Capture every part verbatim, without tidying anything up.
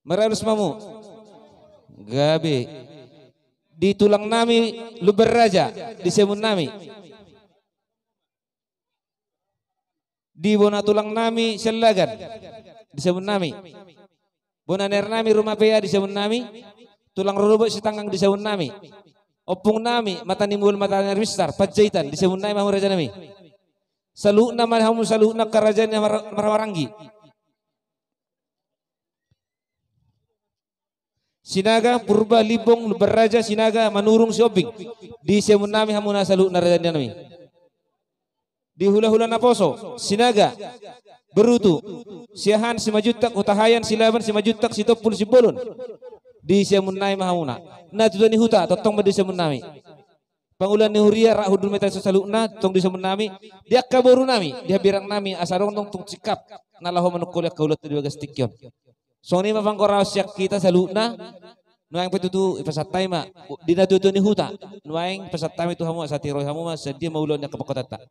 Maralus ma hamu. Gabe. Di tulang nami Lumban Raja, di siamun nami. Di bona tulang nami Siallagan, di siamun nami. Bona naer nami Rumapea, di siamun nami. Tulang rorobot Sitanggang, di siamun nami. Ompung nami Mata ni Mual, Mata ni Air Besar, Panjaitan, di siamun nami ma hamu raja nami. Saluhutna ma hamu, saluhutna angka raja ni Mar-, Marhamaranggi. Sinaga, Purba, Limbong, Lumban Raja, Sinaga, Manurung, Sihombing. Di siamun nami hamuna saluhutna raja ni nami. Di hulahula naposo, Sinaga, Berutu, Siahaan, Simanjuntak, Hutahaean, Silaban, Simanjuntak, Sitompul, Simbolon. Di siamun nami ma hamuna. Natuatua ni huta, tongtong ma di siamun nami. Pangula ni huria, rap hundul ma hita saluhutna, tong di siamun nami, di angka boru nami, di hambirang nami, asa adong tong singkap na laho manungkoli angka ulaonta di bagas tingki on. Songon i ma panggoraon sian hita saluhutna. Nuaeng pe tutu, pasahat hami ma di natuatua ni huta. Nuaeng pasahat hami tu hamu, asa tiroi hamu ma sian dia ma ulaon ni angka pangkataion.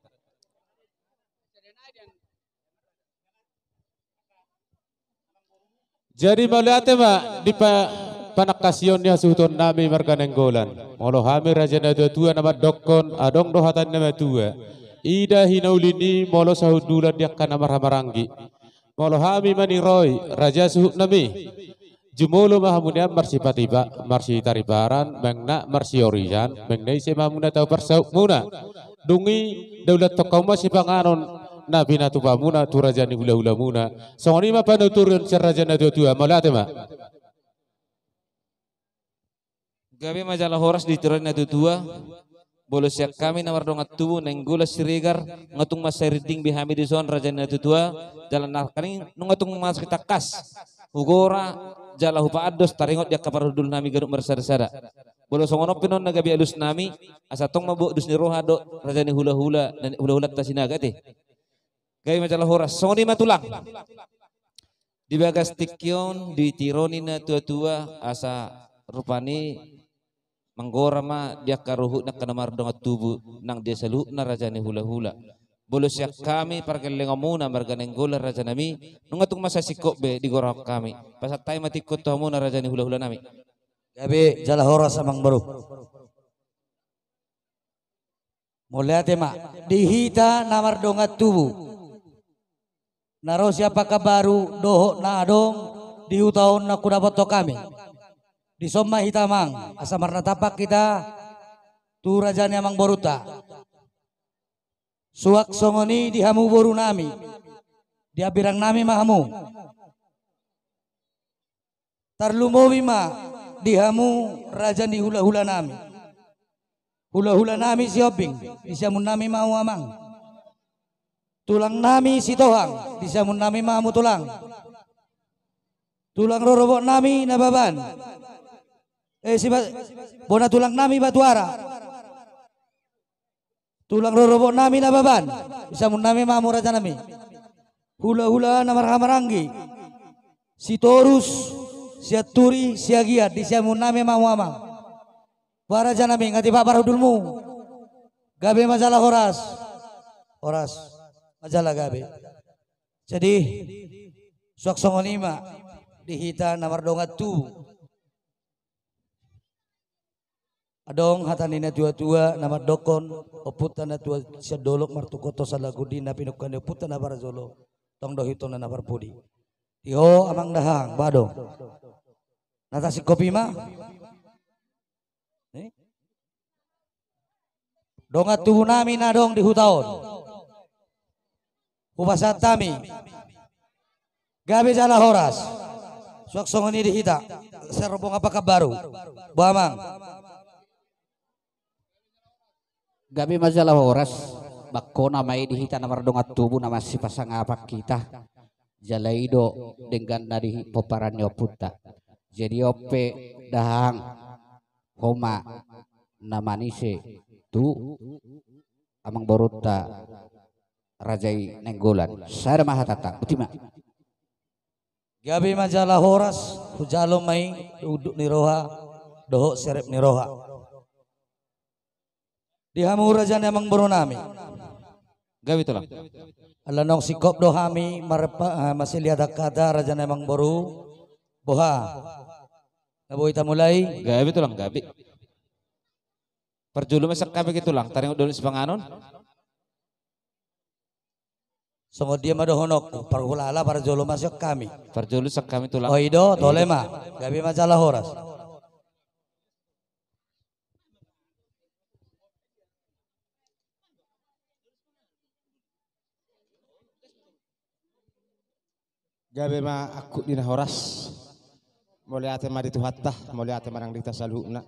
Jadi mauliate ma di pa-, panangkasian ni hasuhuton nami marga Nainggolan. Molo hami raja natuatua na mandokkon, adong do hata ni na matua: Ida hinauli ni molo sahundulan di angka na marhamaranggi. Molo hami maniroi, raja suhut nami, jumolo ma hamu nian marsipatiba-, marsitaribaran, manang na marsiorisan, manang na ise ma hamu na tau parsautmuna. Dung i, daulathon hamu ma sipanganon na pinatupamuna tu raja ni hulahulamuna. Songon i ma panuturion sian raja natuatua, mauliate ma. Gabe ma jala horas di tiroi natuatua. Molo sian hami na mardongan tubu Nainggolan Siregar, nunga tung mansai rinding be hami dison raja ni natuatua, jala nangkaning nunga tung mansai tangkas hugora jala hupaandos taringot di angka parhundul nami ganup marsadasada. Molo songon on pe nuaeng na gabe alus nami, asa tong ma boan dos ni roha dohot raja ni hulahula, na hulahulanta Sinaga, ate. Gabe ma jala horas. Songon i ma tulang. Di bagas tingki on, di tiro ni natuatua, asa rupani manggora ma di angka ruhut ni angka na mardongan tubu nang di saluhutna raja ni hulahula. Molo sian hami pargellengonmuna marga Nainggolan raja nami, nunga tung mansai singkop be digorahon hami. Pasahat hami ma tingki on tu hamuna raja ni hulahula nami. Gabe jala horas amangboru. Mauliate ma di hita na mardongan tubu na ro sian Pakanbaru dohot na adong di huta on na hudapothon hami. Dison ma hita amang, asa marnatampak hita tu raja ni amangborunta. Suang songon i di hamu boru nami, di hambirang nami ma hamu. Tarlumobi ma di hamu raja ni hulahula nami. Hulahula nami Sihombing, di siamun nami ma hamu amang. Tulang nami Sitohang, di siamun nami ma hamu tulang. Tulang rorobot nami Nababan. Eh, si ba-, bona tulang nami Batuara. Tulang rorobot nami Nababan, di siamun nami ma hamu raja nami. Hulahula na marhamaranggi, Sitorus, Sianturi, Siagian, di siamun nami ma hamu amang. Ba raja nami, nga tipak parhundulmu. Gabe ma jala horas. Horas. Ma jala gabe. Jadi, suang songon i ma di hita na mardongan tubu. Adong hata ni natuatua na mandokkon: Ompunta na tua sian dolok martungkothon salagundi, na pinungka ni ompunta na parjolo tong do hiutonna na parpudi. Di ho amang dahahang, ba adong na tasingkopi ma? Eh? Dongan tubu nami na adong di huta on, hupasahat hami. Gabe jala horas. Suang songon i di hita sian rombongan Pakanbaru, ba amang. Gabe ma jala horas. Bangkona ma i di hita na mardongan tubu na masipasangapan hita. Jala i do dengganna di pomparan ni ompunta. Jadi on pe dahahang, ho ma na manise tu amangborunta raja i Nainggolan. Sada ma hatanta, botima. Gabe ma jala horas, hujalo ma i unduk ni roha dohot serep ni roha. Di hamu raja ni amangboru nami. Gabe tulang. Ala naung singkop do hami marpa-, ah, masiliatan hata raja ni amangboru. Boha? Na boi tamulai? Gabe tulang, gabe. Parjolo ma sian hami, tulang, taringot dohot sipanganon. Songon dia ma dohononku, parhulala parjolo ma sian hami. Parjolo sian hami, tulang. O, i do, tole ma. Gabe ma jala horas. Gabe ma angkup ni na horas. Mauliate ma di Tuhanta, mauliate ma nang di hita saluhutna.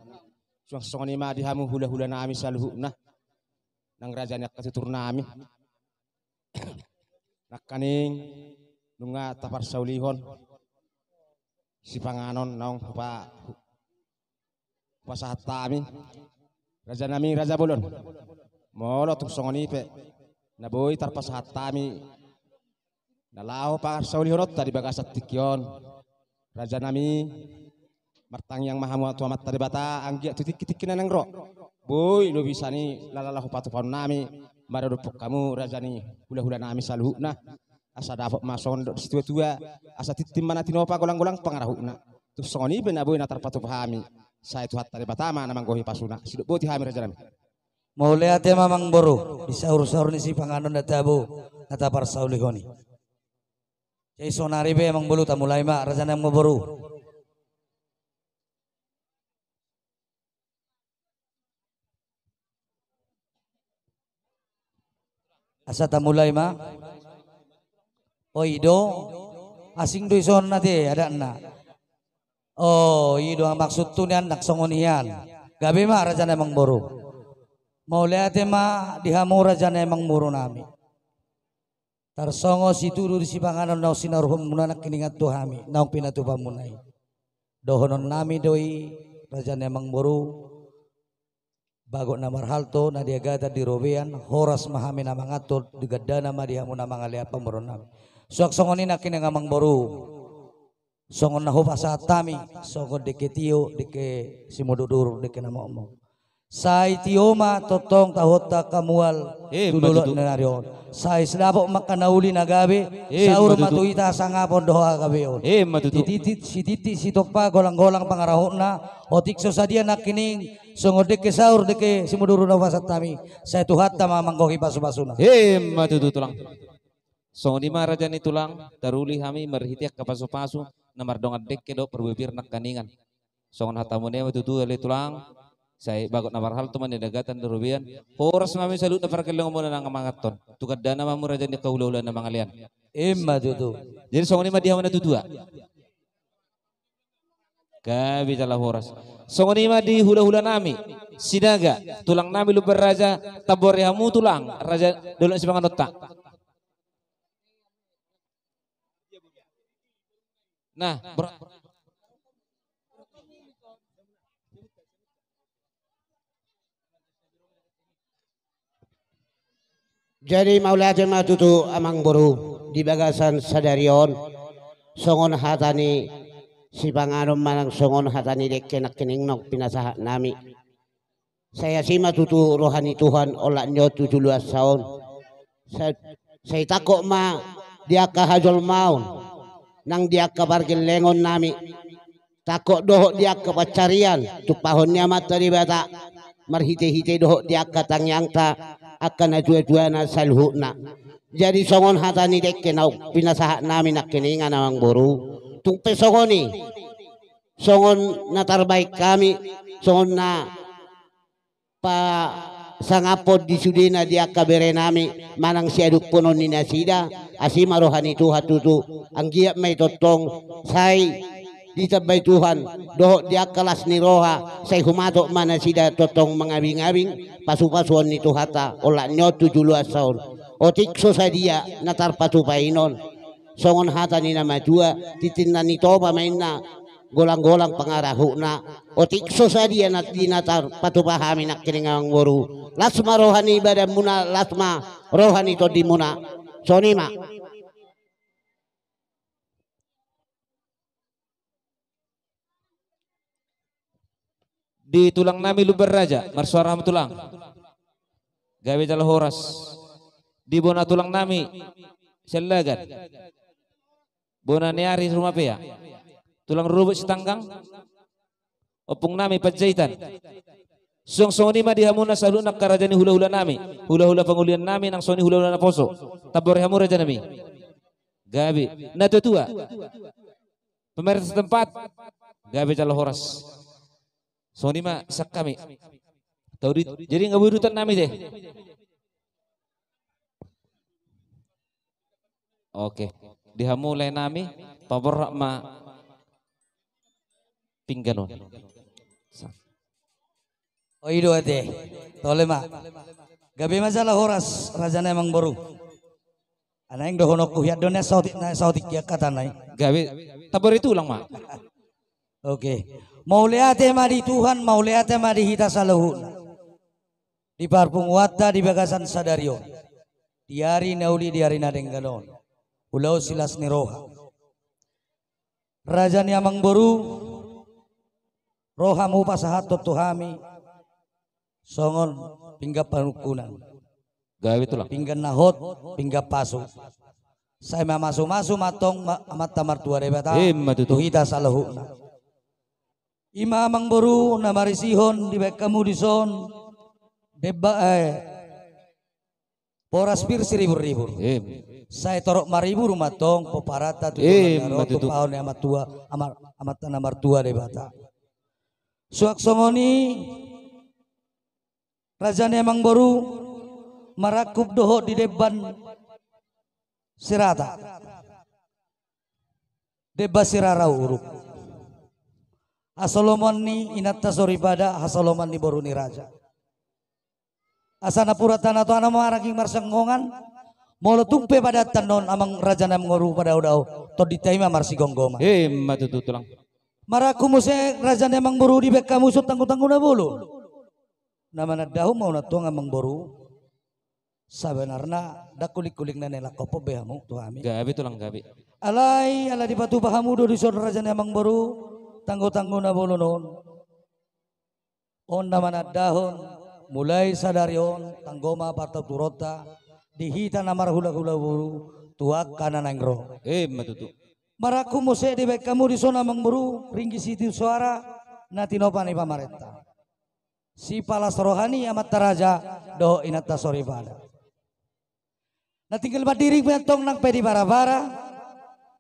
Suang songon i ma di hamu hulahula nami saluhutna, nang raja ni angka tutur nami. Nangkaning nunga taparsaulihon sipanganon naung hupa-, hupasahat hami, raja nami, raja bolon. Molo tung songon i pe na boi tarpasahat hami na laho parsaulihononta di bagasan tingki on, raja nami, martangiang ma hamu tu Amanta Debata, anggiat tu tingki-tingki na naeng ro boi do bisa ni lala laho patupahon nami maradophon hamu, raja ni hulahula nami saluhutna. Asa dapot ma songon didok situa-tua, asa tintin ma na tinopa, golang-golang pangarahutna. Tung songon i pe na boi na tarpatupa hami, sai Tuhanta Debata ma na manggohi pasuna. Sidok boti hami, raja nami. Mauliate ma, amangboru, di saur-saur ni sipanganon na tabo na taparsaulihon i. Jadi sonari pe, amangboru, tamulai ma, raja nami, amangboru. Asa tamulai ma. O, i do. Asing do i son ate adatna. O, i do maksudhu nian, nang songon i an. Gabe ma, raja nami, amangboru. Mauliate ma di hamu, raja nami, amangboru nami. Tarsongon situtu di sipanganon naung sinaurhonmuna nangkiningan tu hami, naung pinatupamuna i. Dohonon nami do i, raja nami, amangboru, bagot na marhalto, na di agatan, di robean, horas ma hami na manganhon, di gandana ma di hamu na mangalean pamoruon nami. Suang songon i nangkiningan, amangboru, songon na hupasahat hami, songon dengke tio, dengke simudurudur, dengke na mokmok. Sai tio ma tongtong tahuthon angka mual tu dolok ni ari on. Sai dapot ma angka na uli na gabe, saur ma tu hita hasangapon dohot hagabeon. Sititi, sititi sitompa, golang-golang pangarahutna, otik so sadia nangkining, songon dengke saur, dengke simudurudur na hupasahat hami, sai Tuhanta ma manggohi pasu-pasuna. Emma tutu, tulang. Songon i ma, raja ni tulang, taruli hami marhite angka pasu-pasu na mardongan dengke dohot parbue pir nangkiningan. Songon hatamuna i ma tutu, ale tulang, sai bagot na marhalto ma na di agatan, di robean, horas ma hami saluhutna pargellengmuna na manganhon. Tu gandana ma hamu, raja ni angka hulahula na mangalean. Emma tutu. Jadi songon i ma di hamu na tutua. Gabe jala horas. Songon i ma di hulahula nami Sinaga, tulang nami Lumban Raja, tambori hamu, tulang, raja, dolok ni sipanganonta. Nah, ber- Jadi mauliate ma tutu, amangboru, di bagasan sadari on, songon hata ni sipanganon manang songon hata ni dengke nangkining naung pinasahat nami. Sai asi ma tutu roha ni Tuhan olat ni on tu julu asa on. Sai, sai tangkok ma di angka hajolmaon nang di angka pargellengon nami, tangkok dohot di angka pansarian tumpahon ni Amanta Debata marhite-hite dohot di angka tangiangta, angka natuatuana saluhutna. Jadi songon hata ni dengke naung pinasahat nami nangkiningan, amangboru, tung pe songon i, songon na tarbahen hami, songon na pasangaphon di sudena di angka bere nami manang siadophonon ni nasida, asi ma roha ni Tuhan tutu, anggiat ma i tongtong sai ditambai Tuhan dohot di angka las ni roha, sai humatop ma nasida tongtong mangabing-abing pasu-pasuon ni Tuhanta olat ni on tu julu asa on. Otik so sadia na tarpatupa i non, songon hata ni na matua, tintin na nitopa ma inna, golang-golang pangarahutna. Otik so sadia na di na tarpatupa hami nangkining, amangboru, las ma roha ni badanmuna, las ma roha ni tondimuna. Songon i ma. Di tulang nami Lumban Raja, marsuara hamu, tulang. Gabe jala horas. Di bona tulang nami Siallagan, bona ni ari Rumapea. Tulang rorobot Sitanggang, ompung nami Panjaitan. Suang songon i ma di hamu na saluhutna angka raja ni hula-hula nami, hula-hula pangolian nami nang songon i hula-hula naposo. Tambori hamu raja nami. Gabe. Na tua-tua. Pemerintah setempat. Gabe jala horas. Songon i ma sian hami. Tau di, jadi nga boi udutan nami deh. Oke. Di hamu lae nami, paborhat ma pinggan on. Sa- O i do ate. Tole ma. Gabe ma jala horas raja nai amangboru. Naeng dohononku hian do na saotik, na saotik hian hata nai. Gabe. Tambori tulang ma. Oke. Mauliate ma di Tuhan, mauliate ma di hita saluhutna. Di parpunguanta di bagasan sadari on. Di ari na uli, di ari na denggan on. Ulaon silas ni roha. Raja ni amangboru, ro hamu pasahathon tu hami songon pinggan panungkunan. Gabe tulang. Pinggan na hot, pinggan pasu. Sai mamasu-masu ma antong ma-, Amanta Martua Debata. Emma tutu. Tu hita saluhutna. I ma amangboru na marisihon dibaen hamu dison. Demba, eh, boras pir siribur-ribur. Em. Sai torop maribur ma antong pomparanta tu, em, dongan na ro, tutu, tumpahon ni Amanta Martua, Ama-, Amanta na Martua Debata. Suang songon i raja ni amangboru, marangkup dohot di demban sirata. Demban sirara uruk. Hasoloman ni inanta soripada, hasoloman ni boru ni raja. Asa napuran tano tu anom ma rangging marsanggongan. Molo tung pe padatanhon amang raja na amangboru padao-dao, tondinta i ma marsigomgoman. Emma tutu tulang. Marangkup muse raja ni amangboru dibaen hamu dison tanggu-tanggu na bolon. Na manandahon ma on antong amangboru. Sabenarna ndang kulik-kulik na nilangkophon be hamu tu hami. Gabe tulang, gabe. Alai ala dipatupa hamu do dison raja ni amangboru tanggu-tanggu na bolon on. On na manandahon, mulai sadari on tanggo ma partuturonta di hita na marhula-hula boru tu angka na naeng ro. Emma tutu. Marangkup muse dibaen hamu dison amangboru ringgit sitio soara na tinopa ni pamarenta. Sipalas roha ni amanta raja dohot inanta soripada. Na tinggal mandiri pe antong nang pe di bara-bara,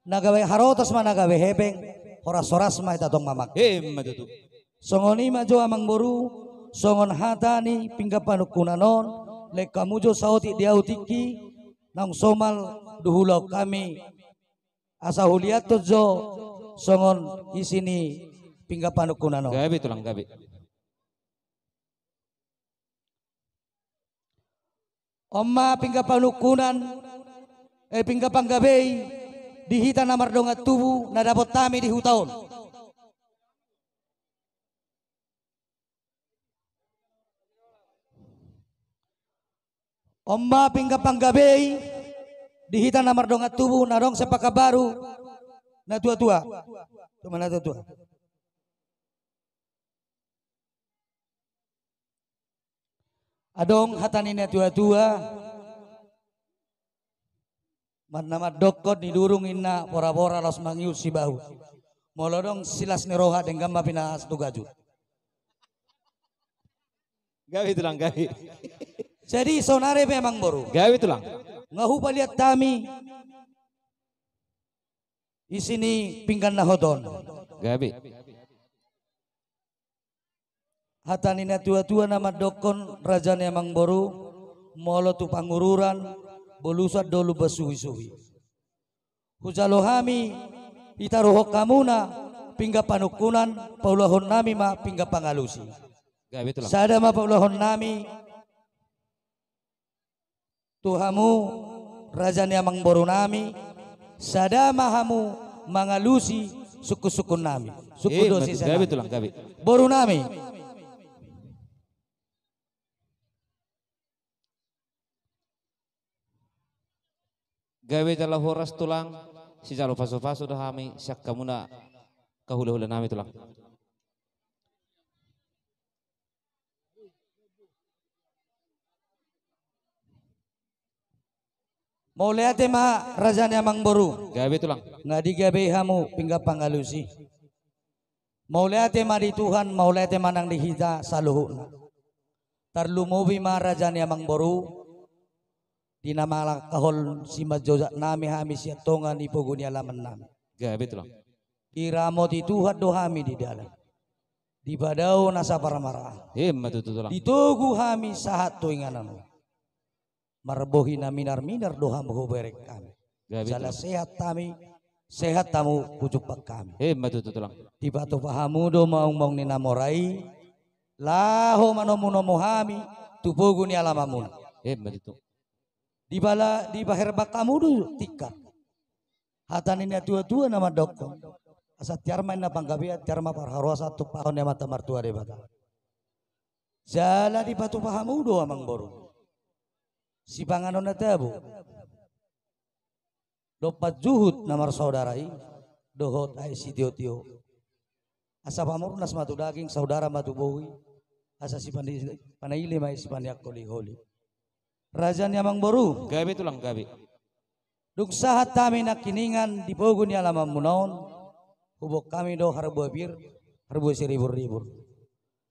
na gabe harotas ma na gabe hepeng, horas-horas ma hita tong mamangke. Emma tutu. Songon i ma jo amangboru, songon hata ni pinggan panungkunan on, lehon hamu jo saotik di au tingki, naung somal di ulaon hami, asa huliathon jo songon isi ni pinggan panungkunan on. Gabe tulang, gabe. On ma pinggan panungkunan, eh, pinggan panggabei di hita na mardongan tubu na dapot hami di huta on. On ma pinggan panggabei di hita na mardongan tubu na adong sian Pekanbaru, na tua-tua. Tu ma na tua-tua. Adong hata ni na tua-tua, na mandokkon nidurung inna pora-pora laos mangihut sibahu. Molo adong silas ni roha denggan ma pinaas tu gajut. Gabe tulang, gabe. Jadi sonari pe amangboru. Gabe tulang. Nga hupaliat hami isi ni pinggan na hot on. Gabe. Hata ni na tua-tua na mandokkon raja ni amangboru, molo tu Pangururan, bolusan do lumban suhi-suhi. Hujalo hami, ditaruhon hamuna pinggan panungkunan, paulahon nami ma pinggan pangalusi. Gabe tulang. Sada ma paulahon nami tu hamu raja ni amangboru nami, sada ma hamu mangalusi sungkun-sungkun nami. Sungkun do sisada. Gabe tulang, gabe. Boru nami. Gabe jala horas tulang, sijalo pasu-pasu do hami sian hamuna angka hula-hula nami tulang. Mauliate ma raja ni amangboru. Gabe tulang. Nga digabei hamu pinggan pangalusi. Mauliate ma di Tuhan, mauliate ma nang di hita saluhutna. Tarlumobi ma raja ni amangboru, di na mangalangkahon simanjojak nami hami sian tonga ni pogu ni alaman nami. Gabe, Tulang. Diramoti Tuhan do hami di dalan. Dipadao nasa parmaraan. Emma tutu, Tulang. Ditogu hami sahat tu inganan on. Marbohi na minar-minar do hamu hubereng hami. Gabe, Tulang. Jala sehat hami, sehat hamu hujumpang hami. Emma tutu, Tulang. Dipatupa hamu do maungmaung ni na mora i, laho manomunomu hami tu pogu ni alamanmuna. Emma tutu. Dipala-, dipaherbang hamu do tingkar. Hata ni natuatua na mandokkon: Asa tiar ma inna panggabean, tiar ma parhorasan, tumpahon ni Amanta Martua Debata. Jala dipatupa hamu do, amangboru, sipanganon na tabo, dohot panjuhut na marsaudara i, dohot aek sitiotio. Asa pamurnas ma tu daging, saudara ma tu bohi, asa sipani-, panaili ma i sipaneang holiholi. Raja ni amangboru. Gabe, Tulang, gabe. Dung sahat hami nangkiningan di pogu ni alamanmuna on, huboan hami do harbua pir, harbua siriburribur.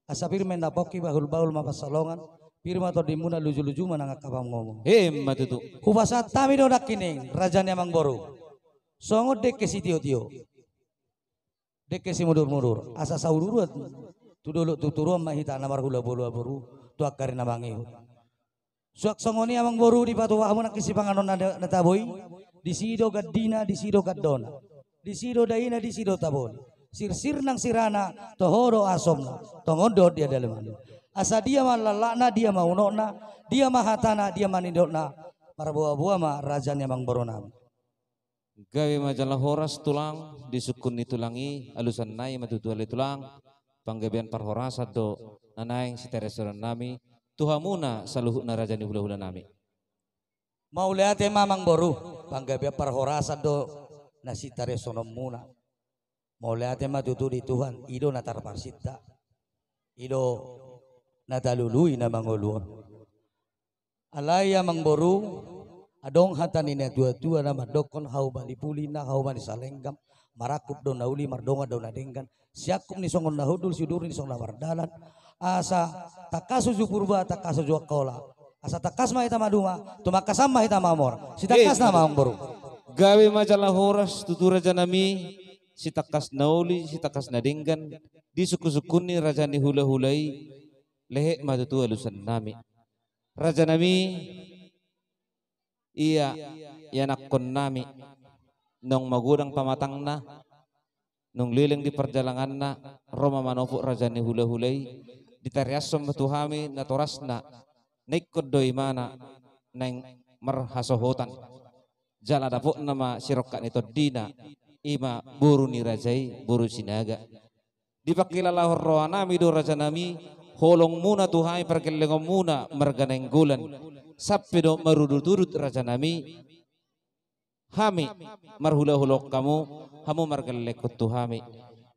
Asa pir ma inna pongki, bahulbahul ma pansalongan, pir ma tondimuna, lujuluju ma nang angka pangomoan. Emma tutu. Hupasahat hami do nangkining, raja ni amangboru, songon dengke sitiotio, dengke simudurmudur, asa saururuan tu dolok tu toruan ma hita na marhulahula boru, tu angka ari na mangihut. Suang songon i, amangboru, dipatupa hamu nangkin sipanganon na, na tabo i, disi do gandina, disi do gandona, disi do daina, disi do tabona, sirsir nang sirana, toho do asomna, tongon dohot di andalimanna. Asa dia ma lallakna, dia ma unokna, dia ma hatana, dia ma nidokna, marboaboa ma, raja ni amangboru nami. Gabe ma jala horas, Tulang. Di sungkun ni Tulang i, alusan nai ma tutu ale Tulang, panggabean parhorasan do na naeng sitaresonon nami tu hamuna saluhutna, raja ni hulahula nami. Mauliate ma, amangboru, panggabean parhorasan do na sitaresononmuna. Mauliate ma tutu di Tuhan, i do na tarparsinta, i do na talului na mangolu on. Alai, amangboru, adong hata ni natuatua na mandokkon: Hauma ni puli na, hauma ni salenggam, marangkup do na uli, mardongan do na denggan, siangkup ni songon na hundul, siuduruduran ni songon na mardalan. Asa tangkas uju Purba, tangkas uju Angkola. Asa tangkas ma hita maduma, tumangkasan ma hita mamora. Sitangkasna ma, amangboru. Gabe ma jala horas tutu, raja nami, sitangkas na uli, sitangkas na denggan, di sungkunsungkun ni raja ni hulahula i, lehet ma tutu alusan nami. Raja nami, ia, ianakkon nami, naung magodang pamatangna, naung leleng di parjalanganna, ro ma manopot raja ni hulahula i, ditariashon ma tu hami natorasna, na ingkon do imana naeng marhasohotan. Jala dapotna ma sirongkap ni tondina, i ma boru ni raja i, boru Sinaga. Dipangkilalahon roha nami do, raja nami, holongmuna tu hami, pargellengonmuna marga Nainggolan, sampe do marudutudut, raja nami, hami marhulahulahon hamu, hamu margellengkon tu hami.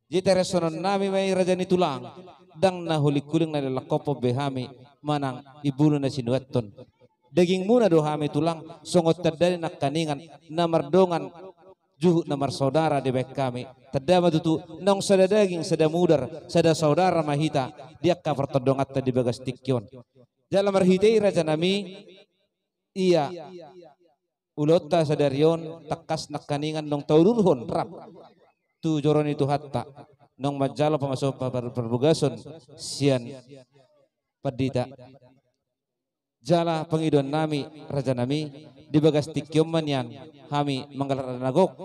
Jadi taresonon nami ma i, raja ni tulang, ndang na hulinghuling na dilangkophon be hami manang imbulu na sinuanhon. Dagingmuna do hami, tulang, songon tanda ni nangkaningan na mardongan, juhut na marsaudara dibahen hami. Tanda ma tutu naung sada daging, sada mudar, sada saudara ma hita di angka partondonganta di bagas tingki on. Jala marhite i, raja nami, ia ulaonta sadari on tangkas nangkaningan naung taudurhon rap tu joro ni Tuhanta, naung manjalo pamasuon par-, parbogason sian pandita. Jala pangidoan nami, raja nami, di bagas tingki on ma nian hami manggalar na gok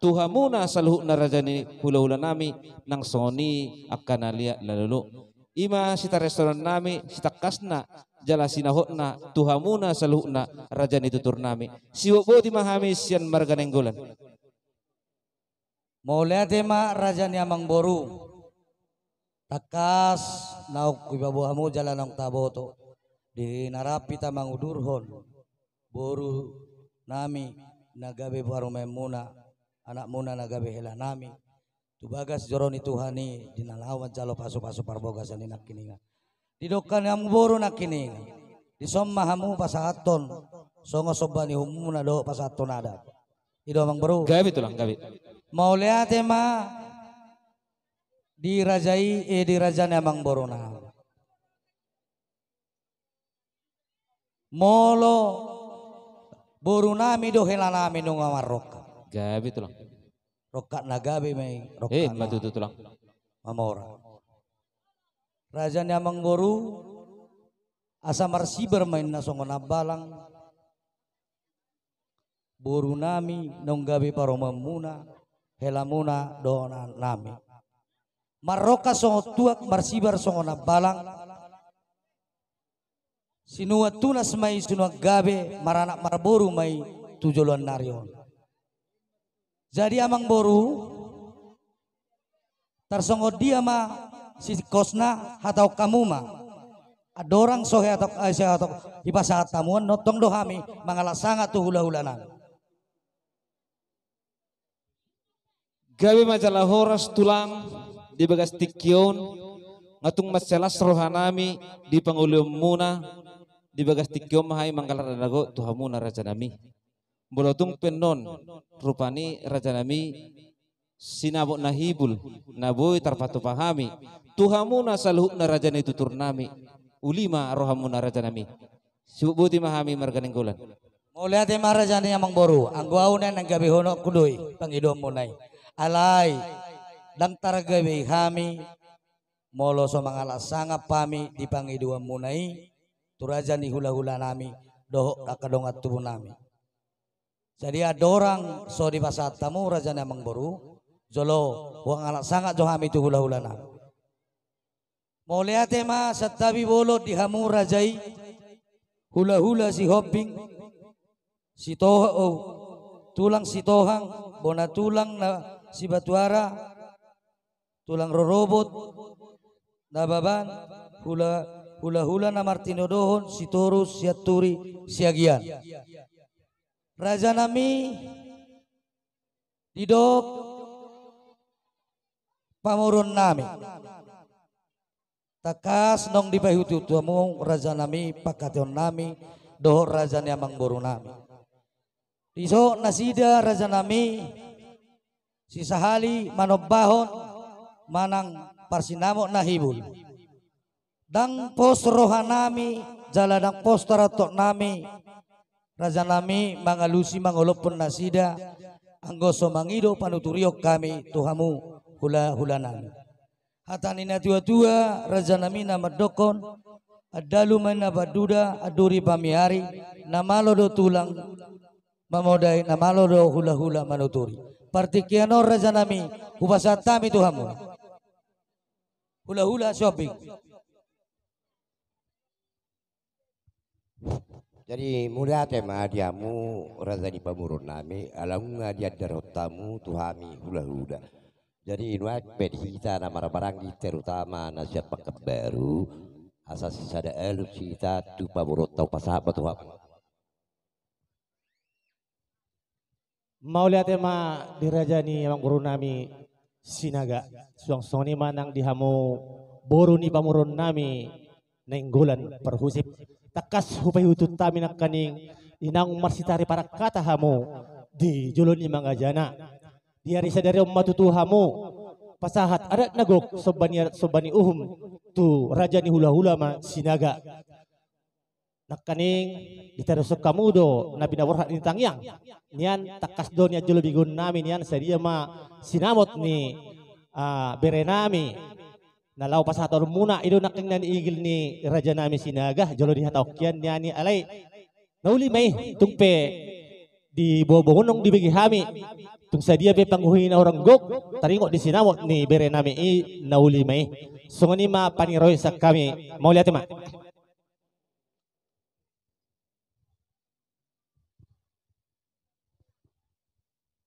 tu hamuna saluhutna, raja ni hulahula nami, nang songon i angka na liat na lolo. I ma sitaresonon nami sitangkasna jala sinahotna tu hamuna saluhutna, raja ni tutur nami. Sibotboti ma hami sian marga Nainggolan. Mauliate ma, raja ni amangboru. Tangkas naung hupaboa hamu jala naung taboto, di na rap hita mangudurhon boru nami na gabe parumaenmuna, anakmuna na gabe hela nami, tu bagas joro ni Tuhan i, di na laho manjalo pasupasu parbogason i nangkiningan. Didok hami, amangboru, nangkiningan, dison ma hamu pasahathon songon somba ni uhumuna dohot pasahathon adat. I do, amangboru. Gabe, tulang, gabe. Mauliate ma. Di raja i, eh, di raja ni amangboruna. Molo borunami do helanami nunga marrongkap. Gabe tulang. Rongkap na gabe ma i, eh, rongkap ma na tutu tulang. Mamora. Raja ni amangboru, asa marsibar ma inna songon ambalang. Borunami naung gabe parumaenmuna, helamuna dohot anaknami. Marrongkap songon tuak, marsibar songon ambalang. Sinuan tunas ma i, sinuan gabe, maranak marboru ma i tu joloan ni ari on. Jadi amangboru, tarsongon dia ma singkosna, hatahon hamu ma. Andorang so hatahon, eh, so hatahon, dipasahat hamu on, tong do hami mangalap sangap tu hulahulanami. Gabe ma jala horas tulang di bagas tingki on, nga tung mansai las rohanami di pangoluanmuna, di bagas tingki on ma hami manggalap na gok tu hamuna rajanami. Molo tung pe annon rupani rajanami sinamot na hibul na boi tarpatupa hami tu hamuna saluhutna raja ni tuturnami, uli ma rohamuna rajanami. Sibotboti ma hami marga Nainggolan. Mauliate ma raja ni amangboru, anggo au na naeng gabe honokku do i pangidoanmuna i. Alai ndang targabei hami molo so mangalap sangap hami di pangidoanmuna i tu raja ni hulahulanami dohot angka dongan tubunami. Jadi andorang so dipasahat hamu raja ni amangboru, jolo huangalap sangap jo hami tu hulahulanami. Mauliate ma santabi bolon di hamu raja i, hulahula Sihombing, Sitoha-, oh, tulang Sitohang, bona tulang na Sibatuara, tulang rorobot, Nababan, hula, hulahula na martinodohon, Sitorus, Sianturi, Siagian. Rajanami, didok pamoruonnami. Tangkas naung dipaihutihut hamu rajanami pangkataionnami dohot raja ni amangborunami. Dison nasida rajanami sisahali manombahon manang parsinamot na hibul. Ndang pos rohanami jala ndang pos tarantoknami rajanami mangalusi mangolophon nasida anggo so mangido panuturion hami tu hamu hulahulanami. Hata ni natuatua rajanami na mandokkon, andalu ma inna panduda, anduri pamiari, na malo do tulang mamodai, na malo do hulahula manuturi. Partingkian on rajanami hupasahat hami tu hamu. Hulahula Sihombing. Jadi mauliate ma di hamu raja ni pamoruonnami, ala nunga diandarhon hamu tu hami hulahula. Jadi nuaeng pe di hita na marhahamaranggi, terutama na sian Pekanbaru, asa sisada alus hita tu pamoruonta, hupasahat ma tu hamu. Mauliate ma di raja ni amangborunami Sinaga. Suang songon i ma nang di hamu boru ni pamoruonnami Nainggolan Parhusip. Tangkas hupaihutihut hami nangkaning di naung marsitari parangkata hamu di jolo ni mangajana. Di ari sadari on ma tutu hamu pasahat adat na gok somba ni adat somba ni uhum tu raja ni hulahula ma Sinaga. Nangkaning ditarushon hamu do na pinaborhat ni tangiang nian, tangkas do nian jolo begeonnami nian, sadia ma sinamot ni, ah, berenami na laho pasahatonmuna. I do nangkaning na niigil ni rajanami Sinaga jolo dihatahon hian nian i, alai na uli ma i, tung pe di boaboa naung dibege hami, tung sadia pe pangguhi na hurang gok taringot di sinamot ni berenami i, na uli ma i. Songon i ma paniroi sian hami. Mauliate ma.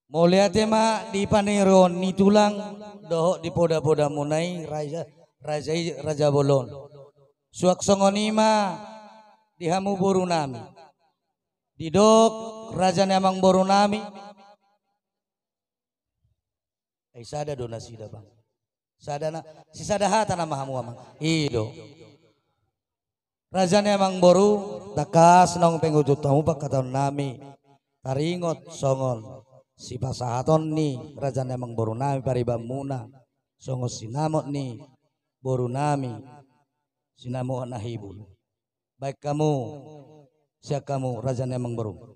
Mauliate ma di paniroon ni tulang dohot di podapodamuna i raja, raja i, raja bolon. Suang songon i ma di hamu borunami. Didok raja ni amangborunami. Ai sada do nasida, bang. Sada na, sisada hata nama hamu, amang. I do. Raja ni amangboru, tangkas naung paihutihut hamu pangkataonnami. Taringot songon sipasahaton ni raja ni amangborunami paribanmuna. songon sinamot ni boru nami, sinamot Nahibul. Baen hamu, sian hamu raja ni amangboru.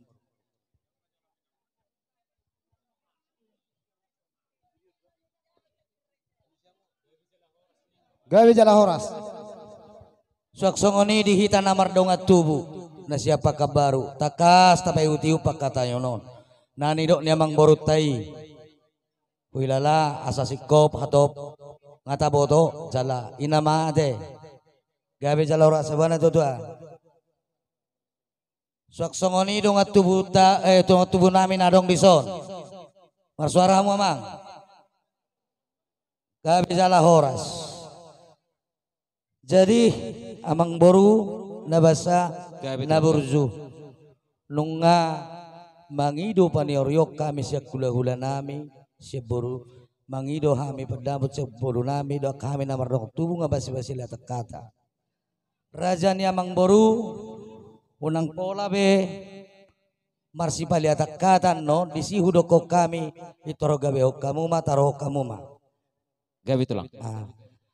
Gabe jala horas. Suang songon i di hita na mardongan tubu, na sian Pakanbaru, tangkas tapaihut-ihut pangkataion on. Na nidok ni amangborunta i, huilala asa singkop hatop, nga taboto jala ina ma ate. Gabe jala horas, sabuana tuatua. Suang songon i dongan tubuta, eh, dongan tubu nami na adong dison. Marsuara hamu amang. Gabe jala horas. Jadi amangboru na basa, gabe na tuatua, burju. Nunga mangido paniorion hami sian hulahula nami, sian boru, mangido hami pandapot sian boru nami, dohot hami na mardongan tubu nga basi-basi liatan hata. Raja ni amangboru, unang pola be marsipaliatan hata annon, disi hudokkon hami, pintor gabehon hamu ma, taruhon hamu ma. Gabe tulang. Ah.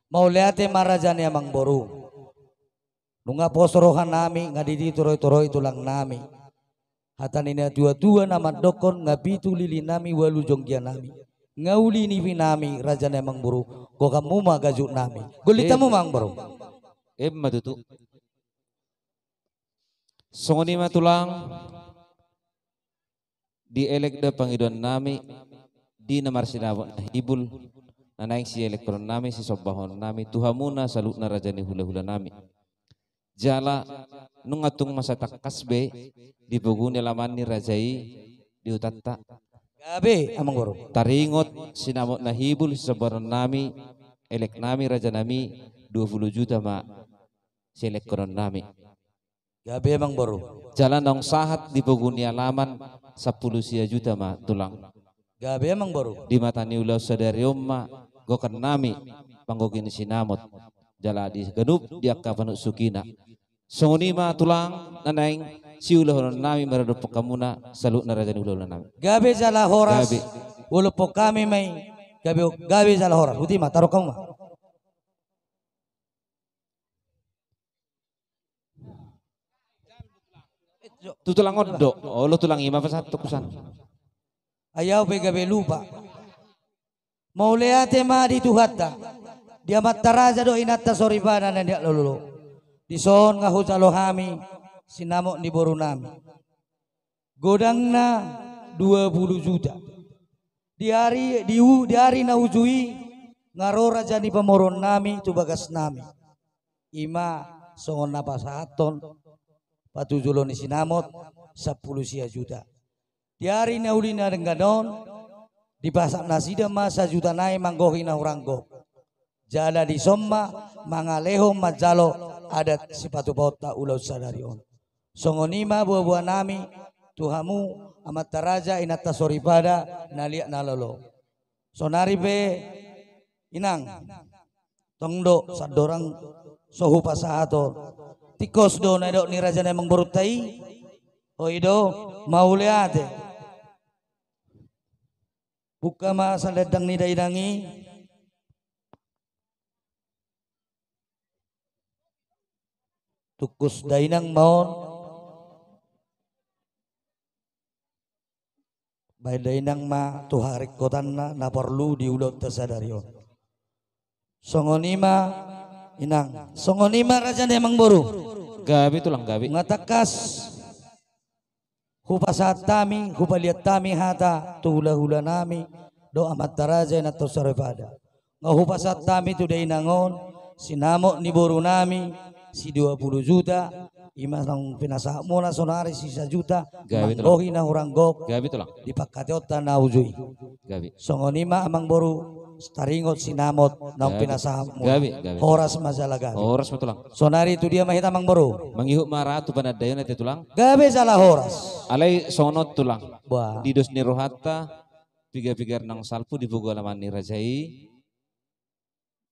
Mauliate ma raja ni amangboru. Nunga pos roha nami, nga didi toroi-toroi tulang nami. Hata ni na tua-tua na mandokkon, nga pitu lili nami, ualu jonggia nami, nga uli nipi nami, raja ni amangboru. Gokhonmu ma gajuk nami. Gollit hamu ma amangboru. Emma tutu. Songon i ma tulang, dielek do pangidoan nami di na marsinamot Nahibul, na naeng sielekhonon nami, sisombahonon nami tu hamuna saluhutna raja ni hulahula nami. Jala nunga tung masa tangkas be di pogu ni alaman ni raja i di hutanta. Gabe amangboru. Taringot sinamot Nahibul, sisombahonon nami, elek nami, raja nami, dua pulu juta ma sielekhonon nami. Gabe amangboru. Jala naung sahat di pogu ni alaman sampulu sia juta ma tulang. Gabe amangboru. Di mata ni ulaon sadari on ma gokhon nami panggohi ni sinamot. Jala di ganup di angka panusukna. Songon i ma tulang na naeng siulahonon nami maradophon hamuna saluhutna raja ni hulahula nami. Gabe jala horas. Gabe. Ulahonon hami ma i. Gabe, gabe jala horas. Boti ma, taruhon hamu ma. Tu tulang on do. Olo tulang, i ma pasahat tukusan. Ai au pe gabe lupa. Mauliate ma di Tuhanta, di amanta raja dohot inanta soripada na nialap lolo. Dison nga hujalo hami sinamot ni boru nami. Godangna dua pulu juta. Di ari, di u-, di ari na uju i nga ro raja ni pamoruon nami tu bagas nami. I ma songon na pasahathon patujolo ni sinamot sampulu sia juta. Di ari na uli na denggan on, dipasahat nasida ma sajuta nai manggohi na hurang gok. Jala dison ma mangalehon manjalo adat sipatupaonta ulaon sadari on. Songon i ma boaboa nami tu hamu amanta raja inanta soripada na liat na lolo. Sonari pe inang, tong do sandorang so hupasahathon. Tingkos do na nidok ni raja ni amangborunta i. O i do, mauliate. Buka ma salendang ni dainang i. Tungkus dainang ma on. Baen dainang ma tu haringkotanna na porlu di ulaonta sadari on. Songon i ma inang, songon i ma raja ni amangboru. Gabe tulang, gabe. Nga tangkas hupasahat hami, hupaliat hami hata tu hulahula nami dohot amanta raja inanta soripada. Nga hupasahat hami tu dainang on sinamot ni boru nami si dua pulu juta. I ma naung pinasahatmuna sonari si sajuta. Gabe tulang. Manggohi na hurang gok. Gabe tulang. Di pangkataionta na uju i. Gabe. Songon i ma amangboru, taringot sinamot naung pinasahatmuna. Gabe, gabe. Horas ma jala gabe. Horas ma tulang. Sonari tu dia ma hita amangboru? Mangihut ma ra tu panandaion ate tulang. Gabe jala horas. Alai songon on tulang. Bah. Di dos ni rohanta, piga-piga naung salpu di pogu alaman ni raja i.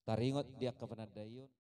Taringot di angka panandaion.